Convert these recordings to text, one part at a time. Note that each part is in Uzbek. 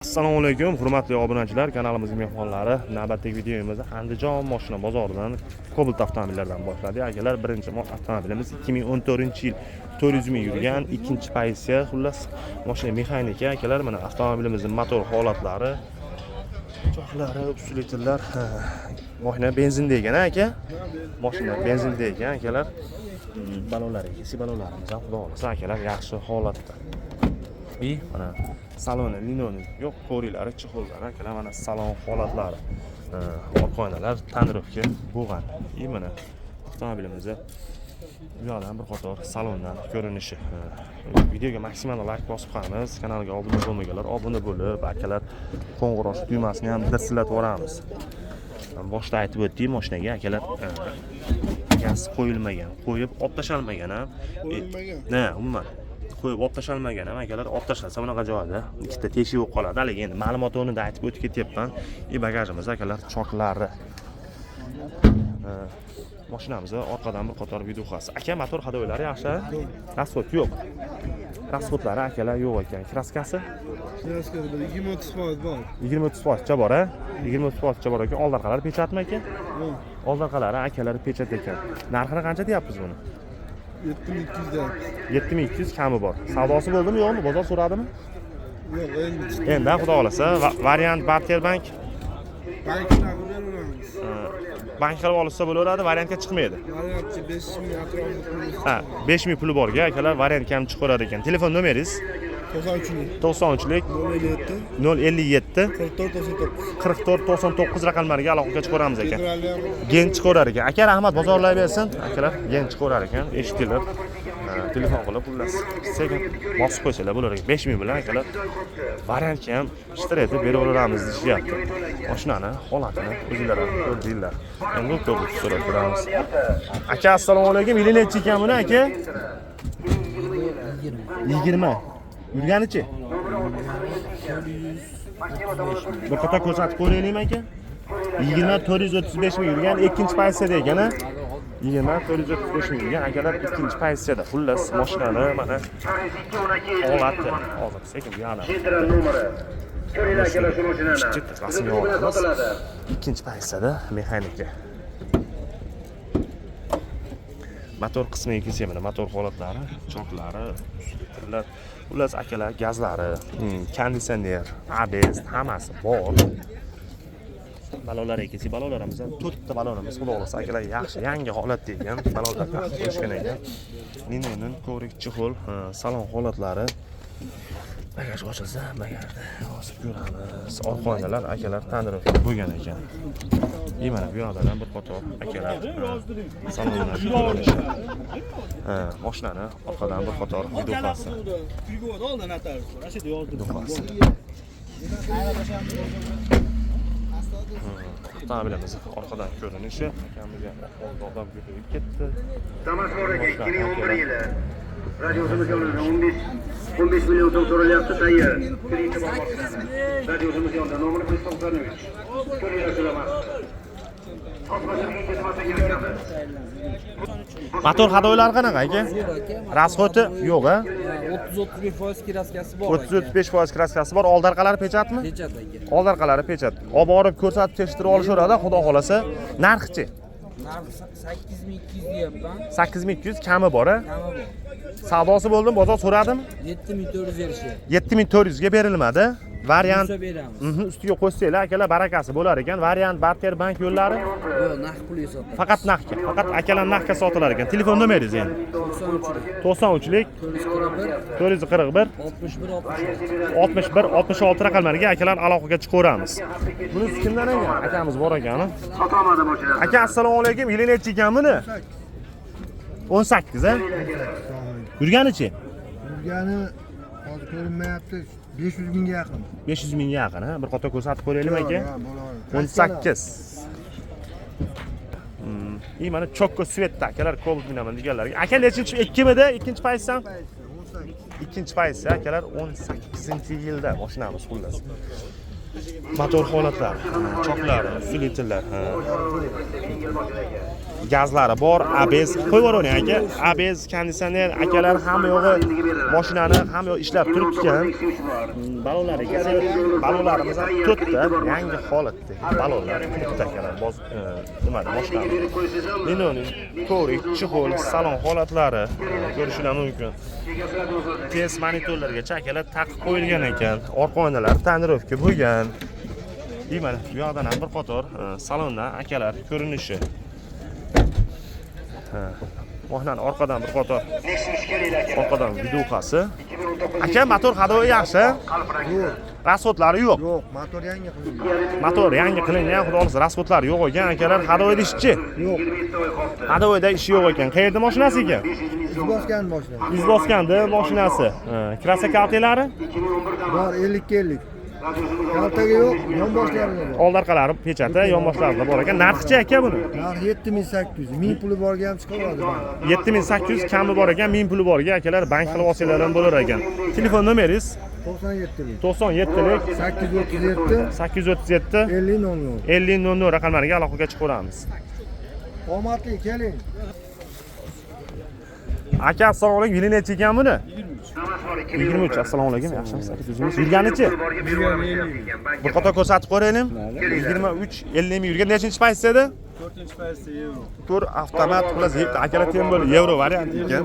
Assalomu alaykum, hurmatli obunachilar, kanalimizning mehmonlari. Navbatdagi videomizni Andijon moshina bozoridan Cobalt avtomobillaridan boshladik. Akalar, birinchi avtomobilimiz 2014-yil, 400 ming yurgan, ikkinchi pozitsiya. Xullas, mashina mexanika, akalar, mana avtomobilimizning motor holatlari, choklari, усилитель lar, mashina benzinda ekan, aka. Mashina benzinda ekan, akalar. Balonlariga kelsak, balonlarimiz ham, xudo xohlasa, akalar, yaxshi holatda. И mana saloni linoni yo'q, коврик lari, чехол lari, akalar, mana salon holatlari. Orqa oynalar тонировка bo'lgan. И mana avtomobilimizni bu yoqdan bir qator salondan ko'rinishi. Videoga maksimal layk bosib qo'yamiz. Kanalga obuna bo'lmaganlar obuna bo'lib, akalar, qo'ng'iroq tugmasini ham dirsillatib yuboramiz. Boshida aytib o'tdik, mashinaga, akalar, gaz qo'yilmagan, qo'yib olib tashlanmagan ham. Qo'yilmagan? Ha, umuman qo'yib olib tashlanmagan ham, akalar. Olib tashlansa, bunaqa joyda ikkita teshik bo'lib qoladi. Haligi endi ma'lumot o'rnida aytib o'tib ketyapman. И bagajimiz, akalar, choklari. Mashinamizni orqadan bir qator видюха si. Aka, motor ходовой lari yaxshi, расход yo'q, расход lari, akalar, yo'q ekan. Краска si? Краска bir 20-30% bor. 20-30 foizcha bor, a, 20-30 foizcha bor ekan. Old orqalari печать mi, aka? Yo'q. Old orqalari, akalar, печать ekan. Narxini qancha deyapmiz buni? 7200 deyapmiz. 7200, kami bor. Savdosi bo'ldimi, yo'qmi, bozor so'radimi? Yo'q, endi. Endi, xudo xohlasa, variant barter bank. Bank qilib beraveramiz. Bank qilib olsa bo'laveradi, variantga chiqmaydi. Variantchi 5000 atrofida pulimiz. Ha, 5000 puli borga, akalar, variantga ham chiqaverar ekan. Telefon nomeringiz? 93lik. 93lik. 057. 057. 44 99. 44 99 raqamlariga aloqaga chiqaveramiz, aka. Federalni ham. Gen chiqaverar ekan, aka. Rahmat, bozorlay bersin, akalar. Gen chiqaverar ekan, eshitdinglar. Telefon qilib, xullas, sekin bosib qo'ysanglar bo'lar ekan. 5000 bilan, akalar, variantga ham shitir etib beraveramiz deyishyapti. Mashinani holatini o'zinglar ham ko'rdinglar. Endi ko'p so'rab ko'ramiz. Aka, assalomu alaykum. Yili nechi ekan buni, aka? 20. Yurganichi? Bir qator ko'rsatib ko'raylikmi, aka? 20 435 ming yurgan, ikkinchi pozitsiyada ekan, a? 20 435 ming yurgan, akalar, ikkinchi pozitsiyada. Xullas, mashinani mana holati. Hozir sekin bu yoqdan rasmga olamiz. Ikkinchi pozitsiyada, mexanika. Motor qismiga kelsak, mana motor holatlari, choklari, усилитель lar, xullas, akalar, gazlari, konditsioner, ABS, hammasi bor. Balonlarga kelsak, balonlarimiz ham, to'rtta balonimiz, xudo xohlasa, akalar, yaxshi, yangi holatda ekan. Balonlar taqib qo'yishgan ekan. Linonin коврик, чехол, salon holatlari. Bagaj ochilsa, bagajni hozir ko'ramiz. Orqa oynalar, akalar, тонировка bo'lgan ekan. И mana bu yoqdan ham bir qator, akalar, salonlar ko'rinishi. Ha, mashinani orqadan bir qator видюха si. Видюха si. Avtomobilimiz orqadan ko'rinishi. Akamizga odam ko'payib ketdi. Damas bor ekan, 2011 yili. Radiosimiz yonida 15 million so'm so'ralyapti, tayyor. Krediti bor mashinani. Radiosimiz yonida, nomini 193. Ko'ringlar shu Damasni. Ketmasa kerak edi. Motor ходовой lari qanaqa, aka? Расход i yo'q, a? 30-35% краска si bor. 30-35% краска si bor. Old orqalari печать mi? Печать, aka. Old orqalari печать. Olib borib ko'rsatib, tekshirib olishaveradi, xudo xohlasa. Narxichi? Narxi 8200 deyapman. 8200, kami bor, a? Kami bor. Savdosi bo'ldimi, bozor so'radimi? 7400 berishyapti. 7400 ga berilmadi. Variant Buyursa beramiz. Ustiga qo'shsanglar, akalar, barakasi bo'lar ekan. Variant, barter, bank yo'llari? Yo'q, naqd pulga sotamiz. Faqat naqdga. Faqat, akalar, naqdga sotilar ekan. Telefon nomeringiz endi? 93lik. 93lik. 441. 441. 61 66. 61 66 raqamlariga, akalar, aloqaga chiqaveramiz. Bunisi kimdan ekan? Akamiz bor ekan. Sotolmadi mashinasi. Aka, assalomu alaykum. Yili nechi ekan buni? 18, a? Yurganichi? Yurgani hozir ko'rinmayapti. 500 mingga yaqin. 500 mingga yaqin, ha? Bir qator ko'rsatib ko'raylikmi, aka? Ha, bo'laveradi. 18. И mana чётко цвет da, akalar, Cobalt minaman deganlarga. Aka, nechinchi, ikkimidi? Ikkinchi pozitsiya? 18. Ikkinchi pozitsiya, akalar, 18-yilda mashinamiz, xullas. Motor holatlari, choklari, усилитель lar, gazlari bor, ABS qo'yib yuboring aka. ABS, konditsioner, akalar, hamma yo'g'i, mashinani hamma yo'g'i ishlab turibdi. Balonlariga, balonlarimiz ham to'rtta yangi holatda. Balonlar turibdi akalar. Boz nima mashina. Linoning коврик, чехол, salon holatlari ko'rishinglar mumkin. Tez monitorlargacha akalar taqib qo'yilgan ekan. Orqa oynalar тонировка bo'lgan. И mana bu yoqdan ham bir qator salondan akalar ko'rinishi. Ha, mashinani orqadan bir qator, orqadan видюха si. Aka, motor ходовой yaxshi? Yo'q. Расход lari yo'q. Yo'q, motor yangi qilingan. Motor yangi qilingan, xudo xohlasa, расход lari yo'q ekan akalar. Ходовой da ishchi? Yo'q. Ходовой da ishi yo'q ekan. Qayerda mashinasi ekan? Izbosgan mashina. Izbosganda mashinasi. Краска kaltaklari? Bor, 50 ga 50. Kaltagi yo'q, yonboshlarida bor. Old orqalari pechata, yonboshlarida bor ekan. Narxichi aka buni? Narxi 7800, 1000 puli borga ham chiqaveradi bank. 7800 kami bor ekan, 1000 puli borga akalar bank qilib olsanglar ham bo'lar ekan. Telefon nomeringiz? 97lik. 97lik 837 837 50 00. 50 00 raqamlariga aloqaga chiqaveramiz. Omadli keling. Aka, assalomu alaykum. Yili necha ekan buni? 23. Assalomu alaykum. Yaxshimisiz aka? O'zingiz yurganichi? Bir qator ko'rsatib qo'yaylik. 23 50 ming yurgan. Nechinchi pozitsiyada? 4 pozitsiya, yevro. To'rt avtomat, xullas, akalar, tem bo'ldi, yevro varianti ekan.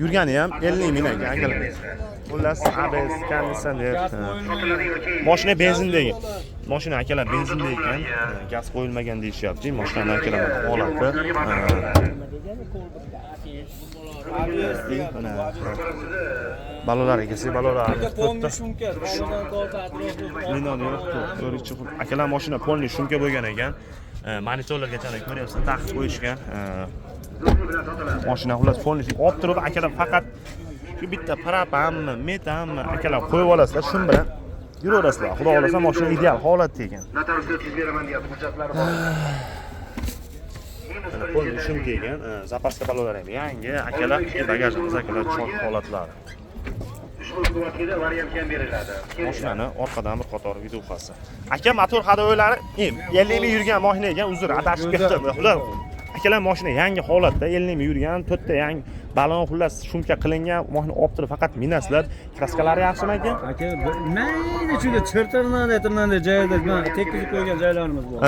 Yurgani ham 50 ming ekan akalar. Xullas, ABS, konditsioner. Mashina benzindagi. Mashina akalar benzinda ekan. Gaz qo'yilmagan deyishyapti. Mashinani akalar holati. Mana balonlar egasi, balonlar. Полный шумка, balondan tortib atrofi. Linoni yo'q, to'rtinchi akalar, mashina полный шумка bo'lgan ekan. Monitorlargacha ko'ryapsiz, taqib qo'yishgan. Mashina xullas полный olib turib akalar, faqat shu bitta propanmi, metanmi akalar qo'yib olasizlar, shun bilan yuraverasizlar. Xudo xohlasa, mashina ideal holatda ekan. Notariusga o'tkazib beraman deyapti, hujjatlari bor. Mana полный шумка ekan. Запаска balonlar ham yangi akalar, bagajimiz akalar chok holatlari. Ushbu kvartira variantga ham beriladi. Mashinani orqadan bir qator видюха si. Aka, motor ходовой lari 50 ming yurgan mashina ekan, uzr, adashib ketdim. Xullas, akalar, mashina yangi holatda, 50 ming yurgan, to'rtta yangi balon, xullas, шумка qilingan, mashina olib turib faqat minasizlar. Краска lari yaxshimi aka? Aka, mayda chuyda chirtirnanday tirnanday joyida mana tekkizib qo'ygan joylarimiz bor.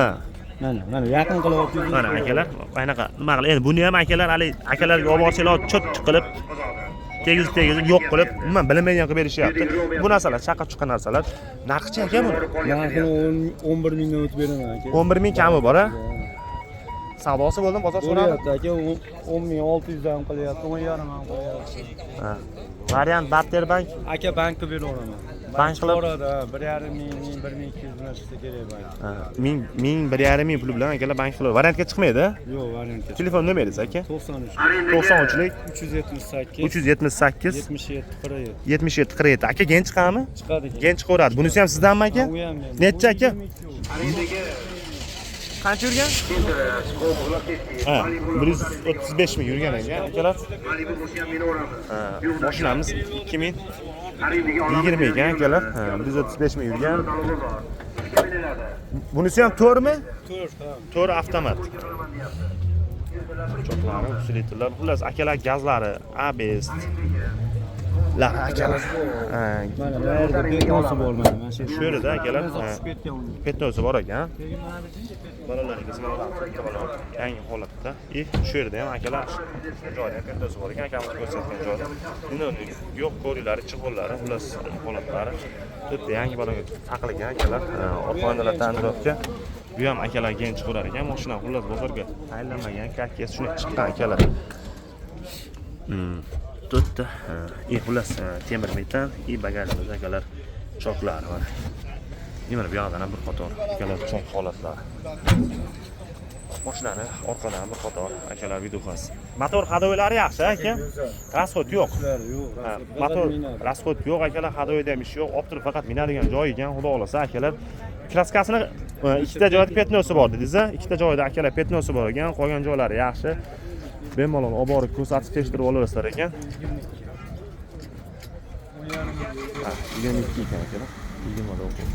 Mana, mana yaqin qilib olib turibmiz. Mana akalar, anaqa nima qilib, endi buni ham akalar hali akalarga olib borsanglar cho't qilib tegizib tegizib yo'q qilib, umuman bilinmaydigan qilib berishyapti. Bu narsalar chaqa-chuqa narsalar. Narxichi aka buni? Narxini 11 mingdan o'tib beraman aka. 11 ming kami bor a? Savdosi bo'ldimi, bozor so'radi? Bo'lyapti aka, 10 ming 600 dan qilyapti, 10 yarim ham qilyapti. Ha. Variant Barter bank. Aka, bankka beraveraman. Bank qilib? Boradi, 1,5 ming, 1200 bilan chiqsa kerak bank. Ha, ming, ming, 1,5 ming puli bilan akalar bank qilib. Variantga chiqmaydi? Yo'q, variantga. Telefon nomeringiz aka? 93 93lik 378 378 77 47. 77 47. Aka, gen chiqadimi? Chiqadi. Gen chiqaveradi. Bunisi ham sizdanmi aka? U ham menda. Necha aka? 22. Qancha yurgan? Ha, 135 ming yurgan ekan akalar. Malibu bo'lsa ham minaveramiz. Ha, mashinamiz 2020 ekan akalar. Ha, 135 ming yurgan. Bunisi ham to'rtmi? 4, ha. To'rt avtomat. Choklari, усилитель lar, xullas akalar, gazlari, ABS. Lar akalar. Ha, Mana bu yerda пятно si bor, mana shu. Shu yerda akalar, ha. Tushib ketgan uni. Пятно si bor ekan. Bolalarga bolalar to'rtta bola yangi holatda. И shu yerda ham akalar, shu joyda ham пятно si bor ekan, akamiz ko'rsatgan joyda. Endi uni yo'q коврик lari, чехол lari, xullas holatlari. To'rtta yangi bolaga taqilgan akalar, orqa oynalar тонировка. Bu ham akalar gen chiqarar ekan, mashina xullas bozorga tayinlanmagan, kakkasi shunday chiqqan akalar. To'rtta, и xullas temir metan, и bagajimiz akalar choklari mana. Mana bu yoqdan ham bir qator akalar chok holatlari. Mashinani orqadan bir qator akalar видюха si. Motor ходовой lari yaxshi aka. Расход yo'q. Yo'q, Ha, motor расход yo'q akalar, ходовой da ham ish yo'q. Olib turib faqat minadigan joyi ekan, xudo xohlasa akalar. Краска sini ikkita joyda пятно si bor dedingiz a? Ikkita joyda akalar пятно si bor ekan, qolgan joylari yaxshi. Bemalol olib borib ko'rsatib tekshirib olaverasizlar ekan. Ha, 22 ekan akalar. 20 da o'qib.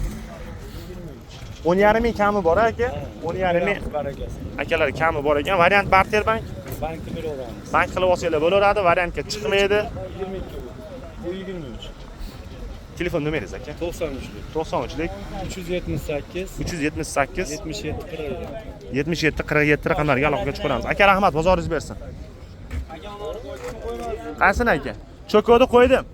10,5 ming kami bor aka. 10,5 ming Barakasi. Akalar kami bor ekan. Variant barter bank. Bankni beraveramiz. Bank qilib olsanglar bo'laveradi, variantga chiqmaydi. 22 bu. Bu 23. Telefon nomeringiz aka? 93lik. 93lik 378 378 77 47. 77 47 raqamlariga aloqaga chiqamiz. Aka rahmat, bozoringiz bersin. Qaysini aka? Cho'kodi qo'ydim.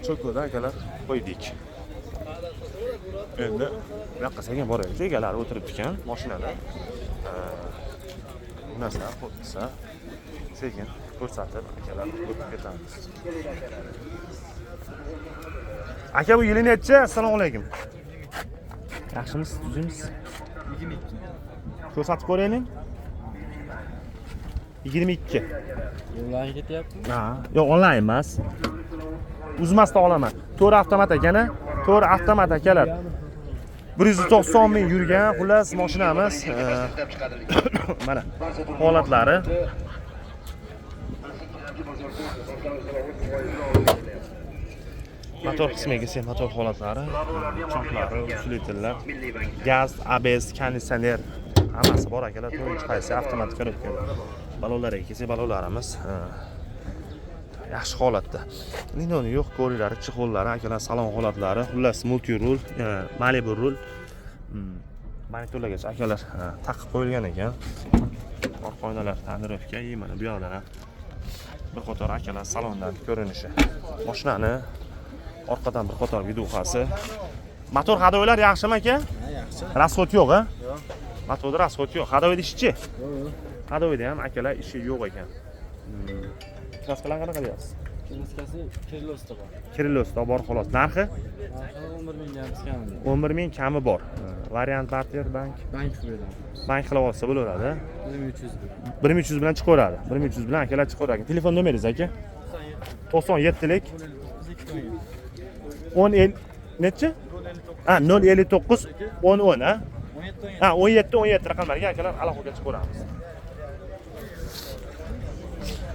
Cho'kodi akalar qo'ydik. Endi bu yoqqa sekin boraylik. Egalari o'tiribdi ekan mashinada. Bu narsalar qo'ysa sekin ko'rsatib akalar o'tib ketamiz. Aka bu yili nechi? Assalomu alaykum. Yaxshimisiz, tuzukmisiz? 22. Ko'rsatib ko'raylik. 22. Onlayn ketyaptimi? Ha, yo'q, onlayn emas. Uzmasdan olaman. 4 avtomat ekan-a? 4 avtomat akalar. 190 ming yurgan, xullas mashinamiz. Mana holatlari. Motor qismiga kelsak, motor holatlari, choklari, usulitillar, gaz, ABS, konditsioner hammasi bor akalar. 4 qaysi avtomat korobka. Balonlarga kelsak, balonlarimiz yaxshi holatda. Nino yo'q, ko'rilari, chexollari, akalar, salon holatlari, xullas multi rul, Malibu rul. Monitorlargacha akalar taqib qo'yilgan ekan. Orqa oynalar tonirovka, mana bu yoqdan ham bir qator akalar salondan ko'rinishi. Mashinani orqadan bir qator videoxasi. Motor hadoylar yaxshimi aka? Ha, yaxshi. Rasxod yo'q, ha? Yo'q. Motorda rasxod yo'q. Hadoyda ishchi? Yo'q. Hadoyda ham akalar ishi yo'q ekan. Kraskalar qanaqa deyapsiz? Kraskasi Kirillosda bor. Kirillosda bor xolos. Narxi? Narxi 11 mingga kami. 11 ming kami bor. Variant barter bank. Bank qilib beramiz. Bank qilib olsa bo'laveradi. 1300 1300 bilan chiqaveradi. 1300 bilan akalar chiqaveradi. Telefon nomeringiz aka? 97lik 10 nechi? Ha, 059 10 10 ha? Ha, 17 17 raqamlarga akalar aloqaga chiqaveramiz.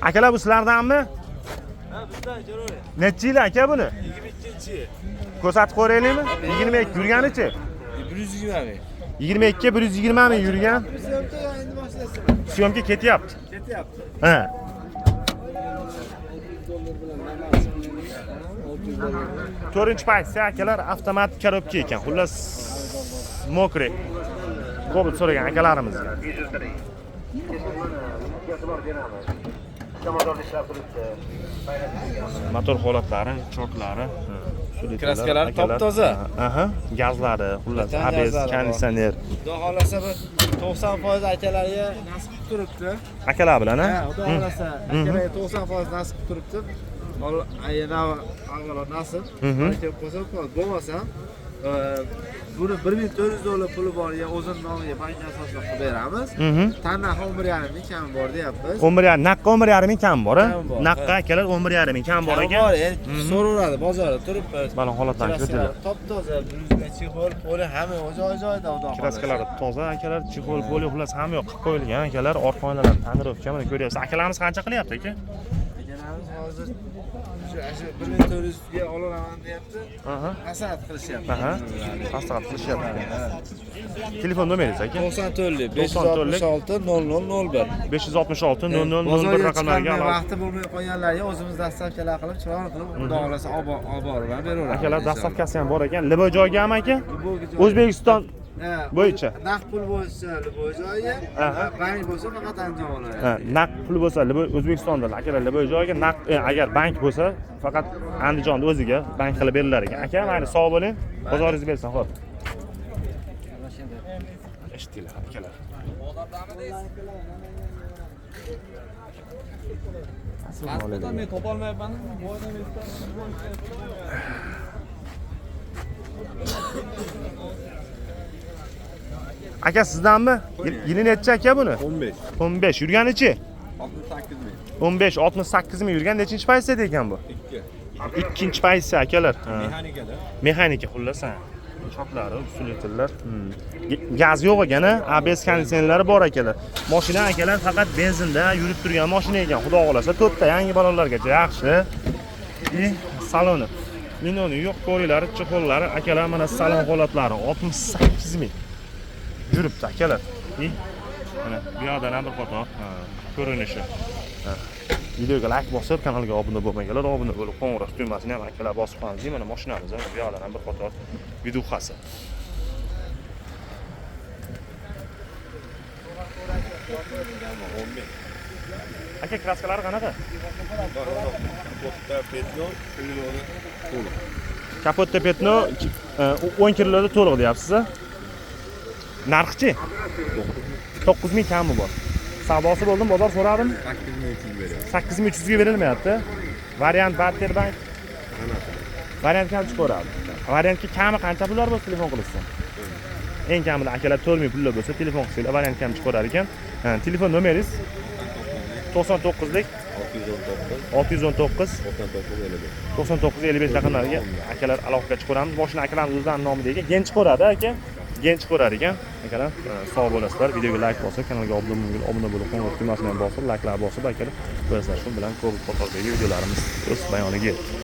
Akalar bu sizlardanmi? Ha, bizdan jo'raydi. Nechi yil aka buni? 22-yil. Ko'rsatib ko'raylikmi? 22 yurganichi? 120 ming. 22 120 ming yurgan. Syomka ketyapti. Ketyapti. Ha. To'rtinchi pozitsiya akalar avtomat korobka ekan. Xullas mokri. Ko'p so'ragan akalarimizga. Motor holatlari, choklari, Kraskalari top-toza. Aha, gazlari, xullas ABS, konditsioner. Xudo xolasa bir 90% akalarga nasib qilib turibdi. Akalar bilan, ha? Ha, xudo xolasa akalarga 90% nasib qilib turibdi. Avvalo nasib. Kelib qo'ysa bo'lmasa, buni $1400 puli bor, ya o'zini nomiga bank asosida qilib beramiz. Tan narxi 11,5 ming kam bor deyapmiz. 11,5 naqqa 11,5 ming kam bor, naqqa akalar 11,5 ming kam bor ekan. Bor, so'raveradi bozorda turib. Mana holatlarni ko'ringlar. Top toza, yuzga chexol, poli hamma joy-joyida xudo xohlasa. Kraskalari toza akalar, chexol, poli xullas hamma yoq qilib qo'yilgan akalar, orqa oynalar tonirovka mana ko'ryapsiz. Akalarimiz qancha qilyapti aka? Akalarimiz hozir shu 1400 ga olaman deyapti. Maslahat qilishyapti. Maslahat qilishyapti. Telefon nomeringiz aka? 94 566 0001. 566 0001 raqamlariga aloqa. Vaqti bo'lmay qolganlarga o'zimiz dastavkalar qilib, chiroyli qilib, xudo xolasa olib borib beraveramiz. Akalar dastavkasi ham bor ekan. Liboy joygami aka? O'zbekiston bo'yicha. Naqd pul bo'lsa liboy joyga, bank bo'lsa faqat Andijon viloyati. Ha, naqd pul bo'lsa liboy O'zbekistonda akalar liboy joyga, naqd agar bank bo'lsa faqat Andijonda o'ziga bank qilib berilar ekan. Aka, mayli, sog' bo'ling. Bozoringiz bersin, xo'p. Eshitdinglar, akalar. Assalomu alaykum. Men topolmayapman. Aka sizdanmi? Yili necha aka buni? 15. 15 yurganichi? 68 ming. 15 68 ming yurgan. Nechinchi pozitsiya ekan bu? 2. Ikkinchi pozitsiya akalar. Mexanikada. Mexanika xullas, ha. Choklari, usulitillar. Gaz yo'q ekan, ABS konditsionerlari bor akalar. Mashina akalar faqat benzinda yurib turgan mashina ekan, xudo xolasa. To'rtta yangi balonlargacha yaxshi. Saloni. Linoni yo'q, ko'ringlar, чехол lari, akalar, mana salon holatlari 68 ming. Yuribdi akalar. I, mana bu yoqdan ham bir qator ha, ko'rinishi. Ha. Videoga like bosib, kanalga obuna bo'lmaganlar obuna bo'lib, qo'ng'iroq tugmasini ham akalar bosib qo'yamiz. Mana mashinamiz, bu yoqdan ham bir qator видюха si. Aka, краска lari qanaqa? Kapotda пятно, крыло da to'liq. Kapotda пятно, 10 kiloda to'liq deyapsiz a? Narxichi? 9 ming kami bor. Savdosi bo'ldimi, bozor so'radim. 8300 beryapti. 8300 ga berilmayapti. Variant barter bank. Variant kam chiqaveradi. Variantga kami qancha pullar bo'lsa telefon qilishsin? Eng kamida akalar 4 ming pullar bo'lsa telefon qilsanglar variant kam chiqaverar ekan. Ha, telefon nomeringiz 99lik 619 619 99 55. 99 55 raqamlariga akalar aloqaga chiqaveramiz. Mashina akalarimiz o'zlarining nomida ekan. Gen chiqaveradi aka. Gen chiqaverar ekan. Akalar, sog' bo'lasizlar. Videoga like bosib, kanalga obuna bo'lib, qo'ng'iroq tugmasini ham bosib, likelar bosib akalar qo'yasizlar. Shu bilan ko'p qotordagi videolarimiz o'z bayoniga yetdi.